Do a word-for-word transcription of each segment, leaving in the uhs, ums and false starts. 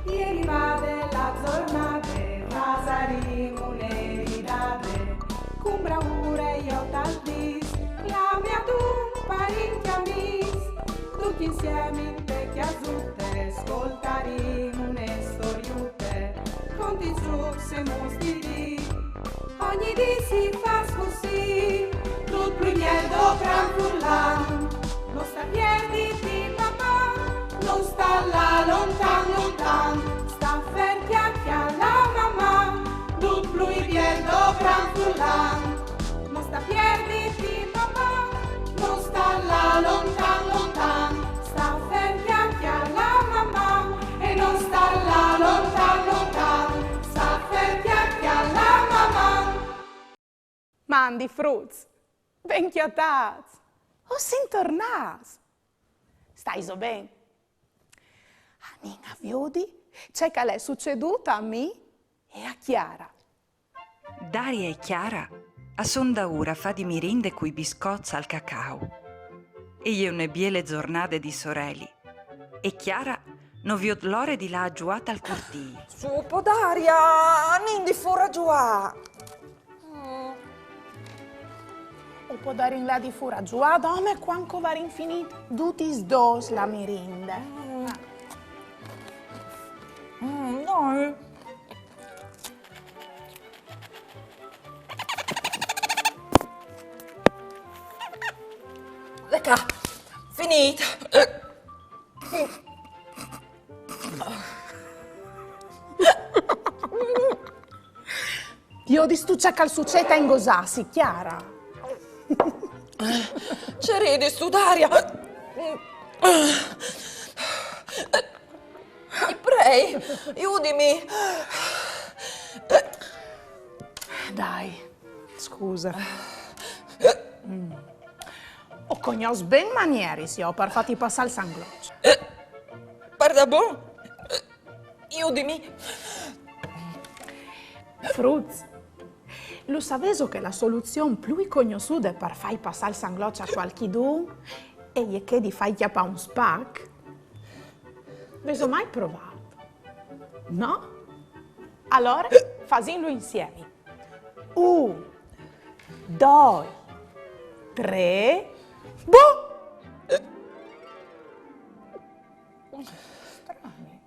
E rivade la zornade, fasarìn une ridade, cun braure jo tal dis, clame a dun parint e amis, ducj insiemi inte cjasute, scoltarìn une storiute, conti, zucs e muts di dì. Ogni dì si fâs cussì, dut plui biel dopran furlan. No sta pierditi, Maman, no sta lâ lontan, lontan. Sta fer, cjale, cjale la Maman, dut plui biel dopran furlan. No sta pierditi, Maman, no sta lâ lontan, lontan. Sta fer, cjale, cjale la Maman, e no sta lâ lontan, lontan. Sta fer, cjale, cjale la Maman. Mandi fruts, ben cjatâts! O sin tornâts! Staiso ben? Anìn a viodi ce che al è sucedût a mi e a Chiara. Daria e Chiara a son daûr a fâ di mirinde cui biscots al cacau. E je une biele zornade di soreli. E Chiara no viôt la ore di lâ a zuiâ tal curtîl. Su po, Daria, anìn di fûr a zuiâ. Mm. O podarìn lâ di fûr a zuiâ dome cuant che o varìn finît dutis dôs la mirinde. Mm. Mm, no, eh. E ca, finît. Viodistu ce che al sucêt a ingosâsi, Chiara? Ce ridistu, Daria? Ti prei, judimi. Dai, scuse. Mm. O cognòs ben manieris jo par fâti passâ il sangloç. Pardabon? Judimi. Fruts, lu savêso che la soluzion plui cognossude par fâi passâ il sangloç a cualchidun e je chê di fâi cjapâ un spac? Vêso mai provât? No? Alore fasìnlu insiemi. Un, doi, trê, bu! Strani.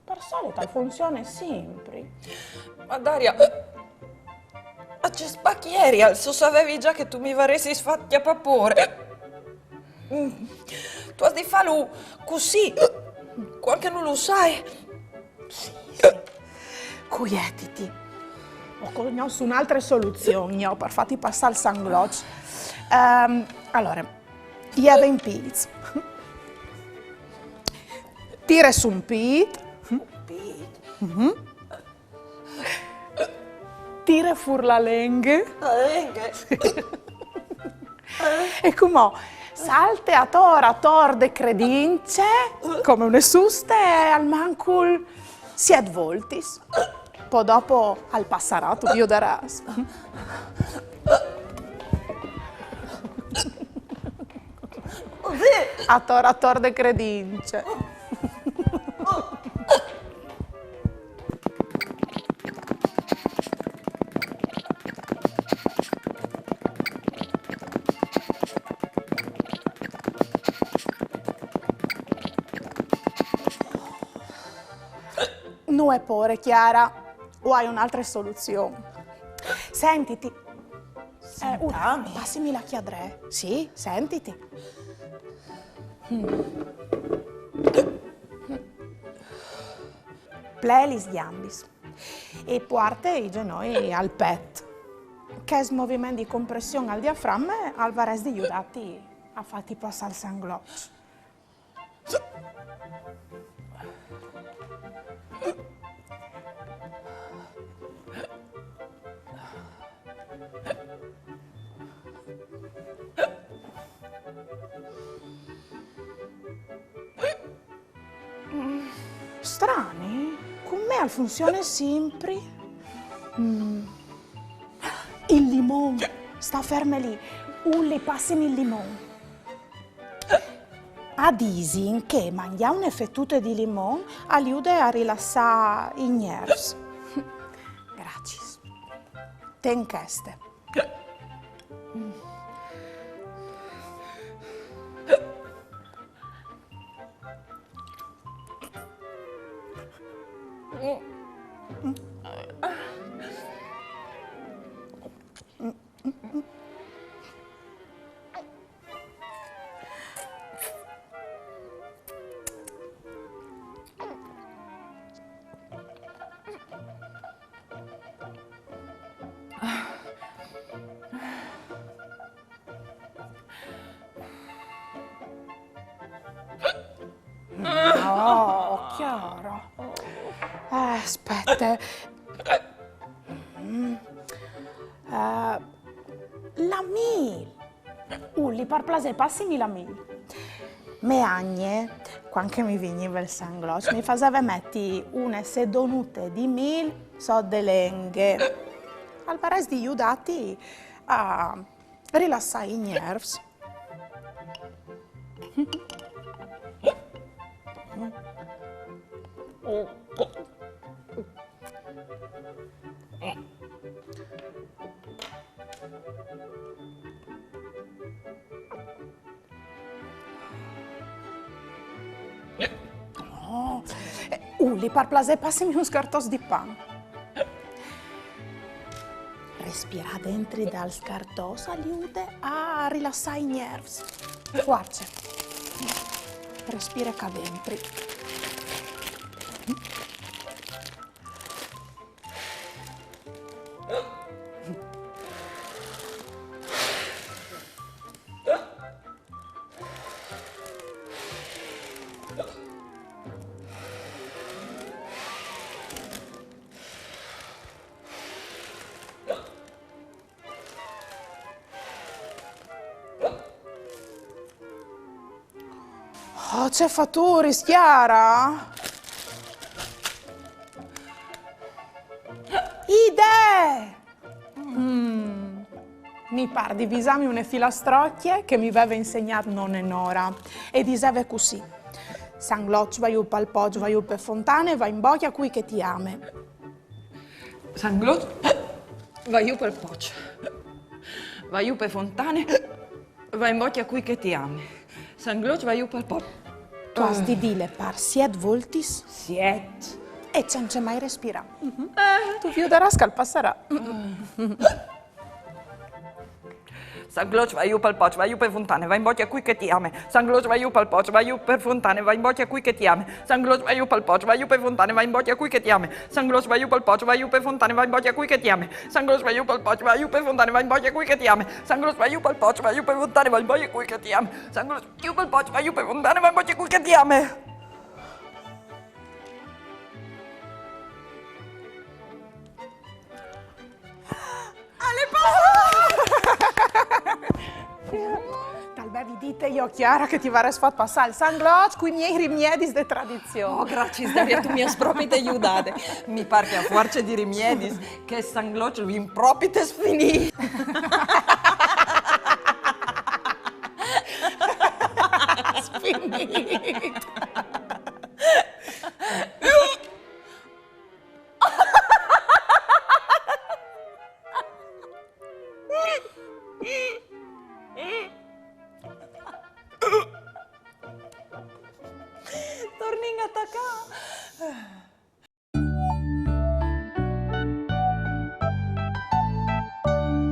Par solit al funzione simpri. Ma Daria, a ce spac jerial, se o savevi za che tu mi varessis fat cjapâ pôre. Mm. Tu âs di fâlu cussì, cuant che no lu sai. Sì, sì. Cuietiti. O cognòs une altre soluzion, jo, par fâti passâ il sangloç. Ehm, alore, jeve in pîts. Tire sù un pît. Un pît? Mhm. Tire fûr la lenghe. La lenghe. E cumò salte ator ator de credince, come une suste, e almancul siet voltis. Po dopo al passarà, tu viodarâs. Ator ator de credince. No vê pôre, Chiara, o ai une altre soluzion. Sentiti. Eh, Ur, passimi la cjadree. Sì, sentiti. Mm. Plee lis gjambis e puarte i zenoi al pet. Chest moviment di compression al diaframme al varès di judâti a fâti passâ il sangloç. Mm, strani, cun me al funzione simpri. Mm. Il limon, sta ferme li. Uli, passimi il limon. A disin che mangjâ une fetute di limon al jude a rilassâ i gnerfs. Graciis. Ten cheste. Oh, Chiara. Eh, spiete. Mm. Eh, la mîl. Uli, par plasê, passimi la mîl. Mê agne, cuant che mi vignive il sangloç, mi faseve meti une sedonute di mîl sot de lenghe. Al varès di judâti a rilassâ i gnerfs. Oh, eh, Uli, par plasê, passimi un scartòs di pan. Respirâ dentri dal scartòs al jude a rilassâ i gnerfs. Fuarce. Respire ca dentri. Oh, ce faturis, Chiara! Idee! Mm. Mi pâr di visâmi une filastrocje che mi veve insegnât none Nora. E diseve cussì: Sangloç, va jù pal poç, va jù pe fontane, va in bocje a cui che ti ame. Sangloç, va jù pal poç, va jù pe fontane, va in bocje a cui che ti ame. Sangloç, va jù pal poç. Tu âs di dîle par siet voltis. Siet. E cence mai respirâ. Mhm. Eh. Tu viudarâs che al passarà. Sangloç, va jù pal poç, va jù pe fontane, va in bocje a cui che ti ame. Sangloç, va jù pal poç, va jù pe fontane, va in bocje a cui che ti ame. Sangloç, va jù pal poç, va jù pe fontane, va in bocje a cui che ti ame. Sangloç, va jù pal poç, va jù pe fontane, va in bocje a cui che ti ame. Sangloç, va jù pal poç, va jù pe fontane, va in bocje a cui che ti ame. Sangloç, va jù pal poç, va jù pe fontane, va in bocje a cui che ti ame. Sangloç, jù pal poç, va jù pe fontane, va in bocje a cui che ti ame. Al è passât! Tal vevi dite jo, Chiara, che ti varès fat passâ il sangloç cui miei rimiedis de tradizion. Oh, graciis, Daria, tu mi âs propit judade. Mi pâr che a fuarce di rimiedis, chest sangloç lu vin propit sfinît. Sfinît. Tornìn a tacâ.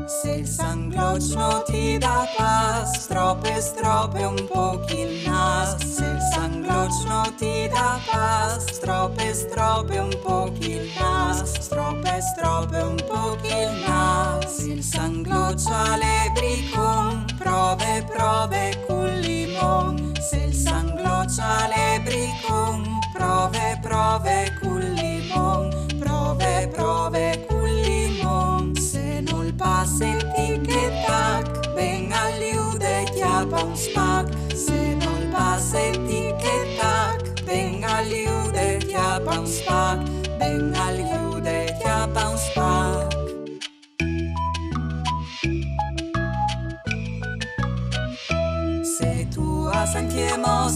Se il sangloç no ti dà pâs, strope, strope un pôc il nâs. Se il sangloç no ti dà pâs, strope, strope un pôc il nâs. Strope, strope un pôc il nâs. Se il sangloç al è bricon, prove, prove cul limon. Se il sangloç al è bricon, prove, prove cul limon. Prove, prove cul limon. Se nol passe il tic e tac, ben al jude, cjapa un spac. Se nol passe il tic e tac, ben al jude, cjapa un spac. Ben al jude, cjapa un spac. Se tu âs ancjemò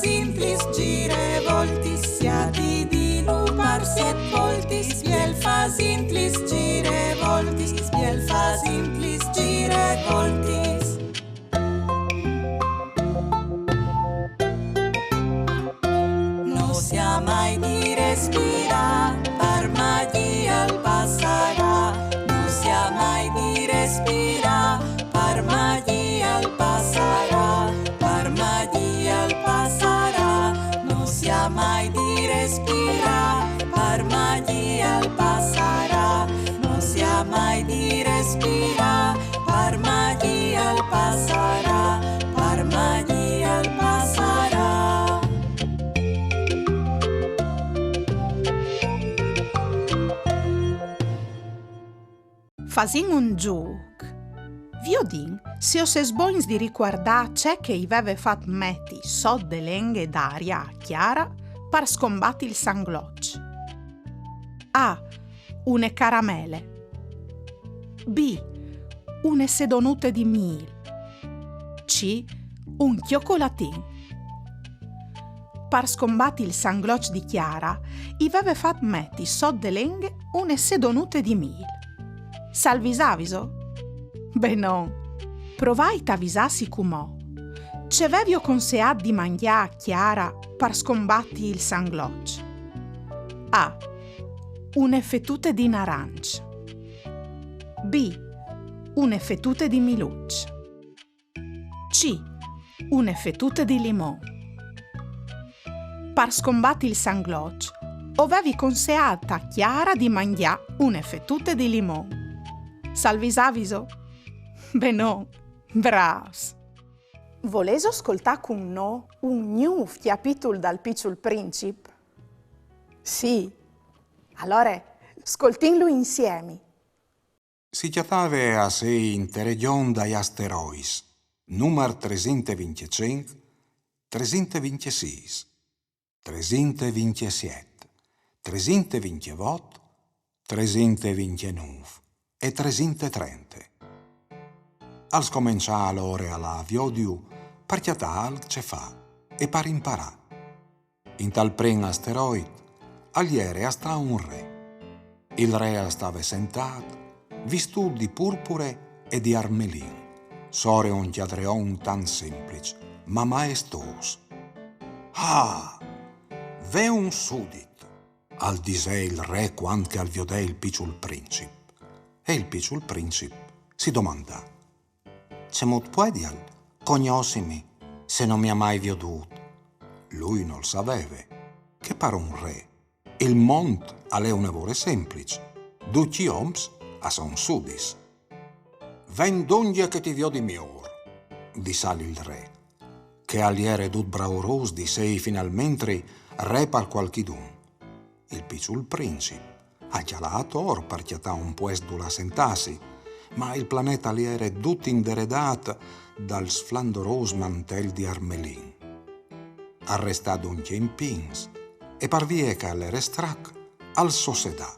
Simplis gire voltis, siat dinu par siet voltis, biel fa simplis gire voltis, biel fa simplis gire voltis. No sia mai di respirà, par magia al passarà. No sia mai di respirà, par magia al passarà, par magia al passarà. No sia mai di respirà, par magia al passarà. No sia mai di respirà, par magia al passarà, par magia al passarà. Fasìn un zûc. Viodìn se o sês bogns di ricuardâ ce che i veve fat meti sot de lenghe Daria a Chiara par scombati il sangloç. A. Une caramele. B. Une sedonute di mîl. C. Un cjocolatin. Par scombati il sangloç di Chiara, i veve fat meti sot de lenghe une sedonute di mîl. Salvisaviso? Benon. Provait a visâsi cumò. Ce vevio conseât di mangjâ a Chiara par scombati il sangloç? A. Une fetute di naranç. B. Une fetute di miluç. C. Une fetute di limon. Par scombati il sangloç, o vevi conseât a Chiara di mangjâ une fetute di limon. Salvisaviso? Benon, brâfs! Volêso scoltâ cun nô un gnûf cjapitul dal Piçul Princip? Sì. Alore, scoltìnlu insiemi. Si cjatave a sei inte regjon dai asteroits, numar tresinte vincjecinc, tresinte vincjesîs, tresinte vincjesiet, tresinte vincjevot, tresinte vincjenûf e tresinte trente. Al scomençà alore a lâ a viodiu par cjatâ alc ce fâ e par imparâ. Intal prin asteroit al jere a stâ un re. Il re al stave sentât, vistût di purpure e di armelin, sore un cjadreon tant sempliç, ma maestôs. Ah! Ve un sudit, al disè il re cuant che al viodè il piçul princip. E il piçul princip si domandà: Cemût puedial cognossimi se no mi à mai viodût? Lui nol saveve che par un re il mont al è une vore sempliç, ducj i oms a son sudits. Ven dongje che ti viodi miôr, dissal il re, che al jere dut braurôs di sei finalmentri re par cualchidun. Il piçul princip al cjalà ator par cjatâ un puest dulà sentâsi, ma il planet al jere dut inderedât dal sflandorôs mantel di armelin. Al restà duncje in pîts e par vie che al jere strac, al sossedà.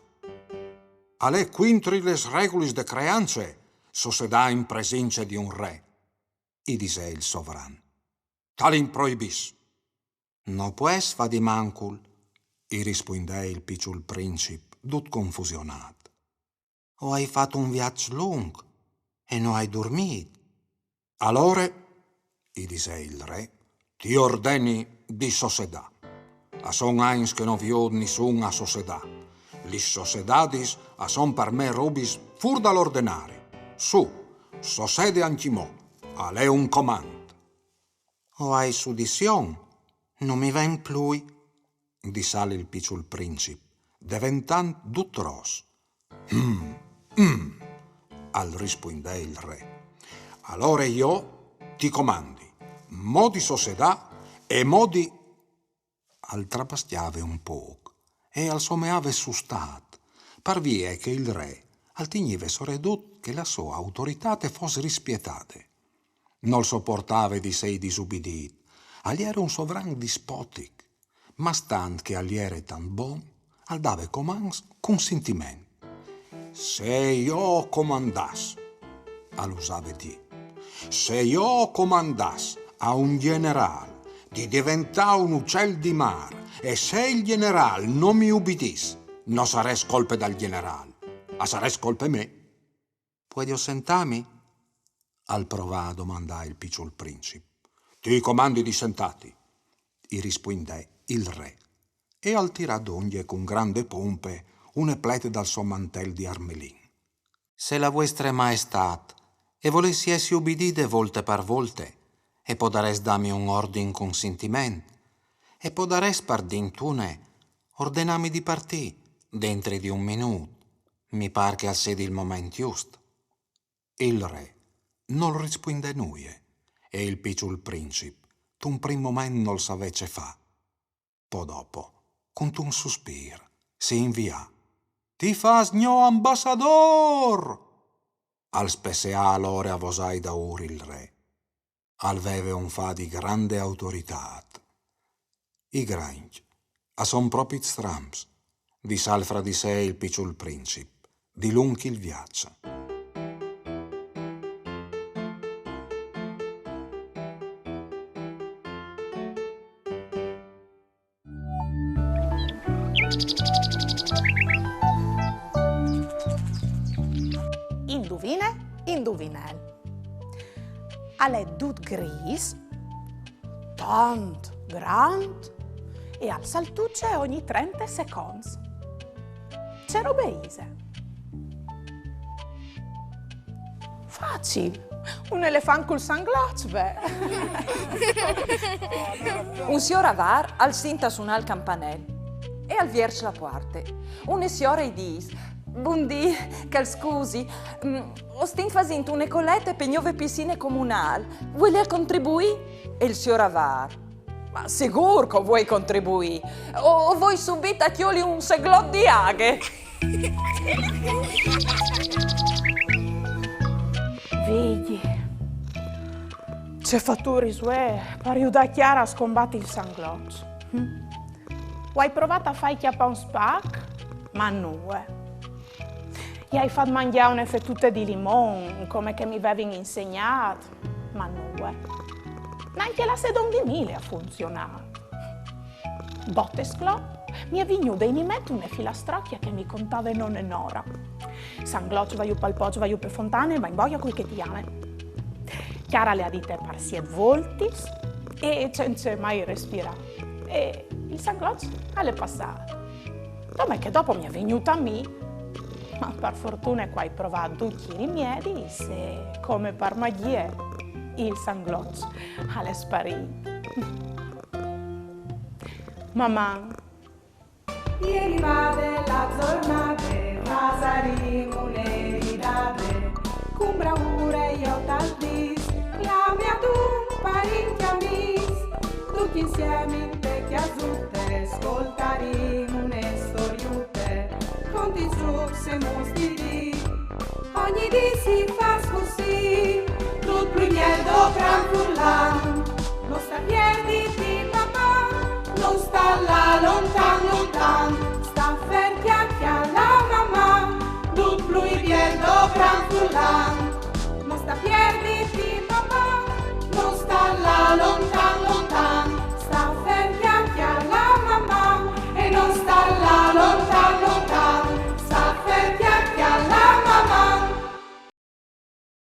Al è cuintri lis regulis de creance sossedâ in presince di un re, i disè il sovran. Tal improibìs. No pues fâ di mancul, i rispuindè il piçul princip, dut confusionât. O ai fat un viaç lunc e no ai durmît. Alore, i disè il re, ti ordeni di sossedâ. A son agns che no viôt nissun a sossedâ. Lis sossedadis a son par me robis fûr dal ordenari. Sù, sossede ancjemò, al è un comant. O ai sudizion, no mi ven plui, dissal il piçul princip, deventant dut ros. Hm, hm, al rispuindè il re. Alore jo ti comandi, mo di sossedâ e mo di... Al trabascjave un pôc e al someave sustât, par vie che il re al tignive soredut che la sô autoritât e fos rispietade. Nol soportave di sei disubidît, al jere un sovran dispotic, ma stant che al jere tant bon, al dave comants cun sintiment. Se jo o comandàs, al usave dî, se jo o comandàs a un gjenerâl di deventâ un ucel di mâr, e se il gjenerâl no mi ubidìs, no sarès colpe dal gjenerâl, a sarès colpe mê. Puedio sentâmi? Al provà a domandâ il piçul princip. Ti comandi di sentâti, i rispuindè il re, e al tirà dongje cun grande pompe une plete dal so mantel di armelin. Se la vuestre maestât e volès jessi ubidide volte par volte, e podarès dâmi un ordin cun sintiment, e podarès par dintune ordenâmi di partî dentri di un minût, mi pâr che al sedi il moment just. Il re nol rispuindè nuie, e il piçul princip, tun prin moment nol savè ce fâ. Po dopo, cuntun suspîr, si invià. Ti fâs gno ambassadôr! Al spesseà alore a vosâi daûr il re. Al veve un fâ di grande autoritât. I grancj a son propit strambs, dissal fra di se il piçul princip, dilunc il viaç. Induvine, induvinel. Al è dut grîs, tant grant, e al saltuce ogni trente seconts. Ce robe ise? Facil. Un elefant cul sangloç, beh. Un siôr avâr al sint a sunâ il campanel e al vierç la puarte. Une siore i dîs: «Bundì, che al scusi, mm, o stin fasint une colete pe gnove piscine comunâl. Vuelial contribuî?» E il siôr avâr: «Ma sigûr che o vuei contribuî. O, o voi subit a cjoli un seglot di aghe.» Vidi. Ce fatûr isuê par judâ Chiara a scombati il sangloç. Hm? O ai provât a fâi cjapâ un spac, ma nuie. I ai fat mangjâ une fetute di limon, come che mi vevin insegnât, ma nuie. Nancje la sedon di mîl e à funzionât. Bot e sclop, mi è vignude in ment une filastrocje che mi contave none Nora. Sangloç va jù pal poç, va jù pe fontane, va in boia cui che ti jame. Chiara le à dite par siet voltis e cence mai respirâ. E il sangloç al è passât. Dome che dopo mi è vignût a mi, ma par fortune che o ai provât ducj i rimiedis e, come par magjie, il sangloç al è sparît. Maman! E rivade la zornade, fasarìn une ridade, cun braure jo tal dîs, clame adun parint e amîs, ducj insiemi inte cjasute, scoltarìn une storiute, conti, zûcs e mostidis. Ogni dì si fâs cussì, dut plui biel dal gran furlan. No sta pierditi, papà, no sta lâ lontan.